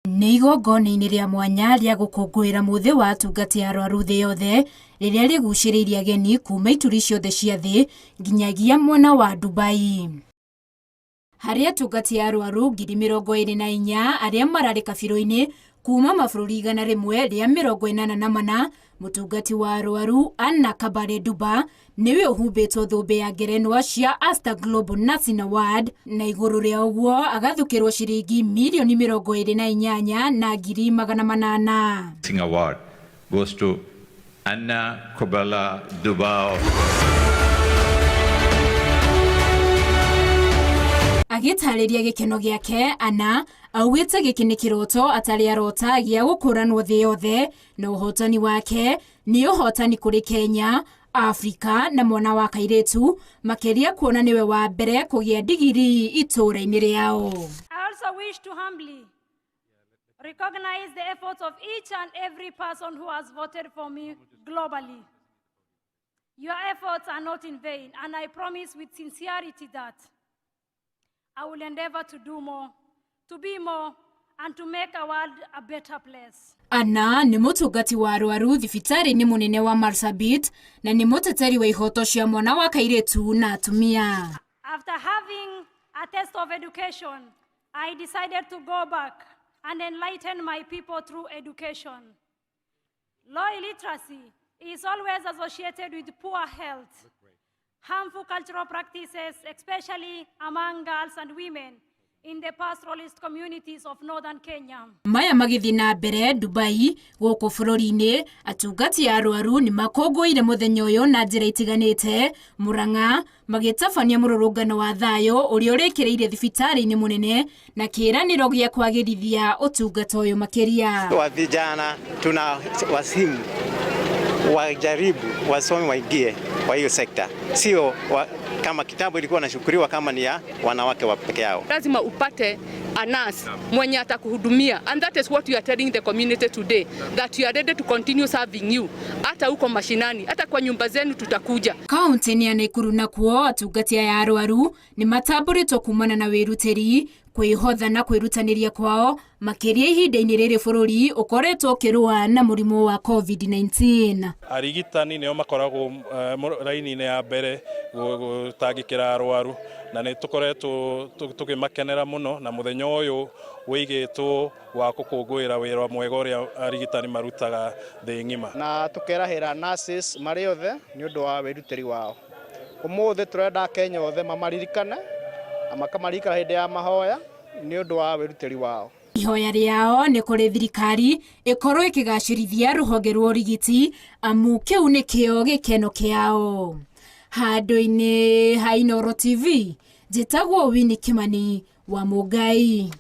Nĩ igongona-inĩ rĩa mwanya rĩa gũkũngũĩra mũthĩ wa atungati a arwaru thĩ yothe, rĩrĩa rĩgucĩrĩirie ageni kuma ituri ciothe cia thĩ nginyagia mwena wa Dubai. Harĩ atungati a arwaru 24,000 arĩa mararĩ kabirũ-inĩ kuma mabũrũri 184, mũtungati wa arwaru Anna Kabare Duba nĩwe ũhumbĩtwo thũmbĩ ya ngerenwa cia Aster Global Nursing Award na igũrũ rĩa ũguo agathukĩrwo ciringi mirioni 28,800. Nursing Award goes to Anna Kobela Duba. Agĩtarĩria gĩkeno gĩake, Anna augĩte gĩkĩ nĩ kĩroto atarĩ arota gĩa gũkũranwo thĩ yothe na ũhotani wake nĩ ũhotani kũrĩ Kenya, Afrika na mwana wa kairĩtu makĩria kuona nĩwe wa mbere kũgĩa ndigiri itũũra-inĩ rĩao. I also wish to humbly recognize the efforts of each and every person who has voted for me globally. Your efforts are not in vain, and I promise with sincerity that I will endeavor to do more, to be more, and to make our world a better place. Anna nĩ mũtungati wa arwaru thibitarĩ-inĩ mũnene wa Marsabit na nĩ mũteteri wa ihoto cia mwana wa kairĩtu na atumia. After having a taste of education, I decided to go back and enlighten my people through education. Low illiteracy is always associated with poor health, harmful cultural practices, especially among girls and women in the pastoralist communities of northern Kenya. Maya magĩthiĩ na mbere Dubai gũkũ bũrũri-inĩ, atungati a arwaru nĩ makũngũĩire mũthenya ũyũ na njĩra itiganĩte. Murang'a magĩtabania mũrũrũngano wa thayũ ũrĩa ũrĩkĩrĩire thibitarĩ-inĩ mũnene na kĩĩranĩro gĩa kwagĩrithia ũtungata ũyũ makĩria. Wa vijana tuna wasimu wajaribu wasome waingie kwa hiyo sekta, sio kama kitambo ilikuwa nashukuriwa kama ni ya wanawake wa peke yao. Lazima upate a nurse mwenye atakuhudumia, and that is what we are telling the community today, that we are ready to continue serving you, hata huko mashinani, hata kwa nyumba zenu tutakuja. Kaunti-inĩ ya Nakuru nakuo atungati aya arwaru nĩ matambũrĩtwo kumana na wĩrutĩri, kwĩhotha na kwĩrutanĩria kwao makĩria ihinda-inĩ rĩrĩ bũrũri ũkoretwo ũkĩrũa na mũrimũ wa COVID-19. Arigitani nĩo makoragwo raini-inĩ ya mbere gũtangĩkĩra arwaru, na nĩ tũkoretwo tũkĩmakenera mũno, na mũthenya ũyũ wĩigĩtwo wa gũkũngũĩra wĩra mwega ũrĩa arigitani marutaga thĩ ng'ima. Na tũkerahĩra nurses marĩ othe nĩ ũndũ wa wĩrutĩri wao. Ũmũthĩ tũrenda Kenya othe mamaririkane na makamaririkana hĩndĩ ya mahoya nĩ ũndũ wa wĩrutĩri wao. Ihoya rĩao nĩ kũrĩ thirikari ĩkorwo ĩkĩgacĩrithia rũhonge rwa ũrigiti amu kĩu nĩkĩo gĩkeno kĩao. Handũ-inĩ ha Inooro TV, njĩtagwo Winnie Kimani wa Mũngai.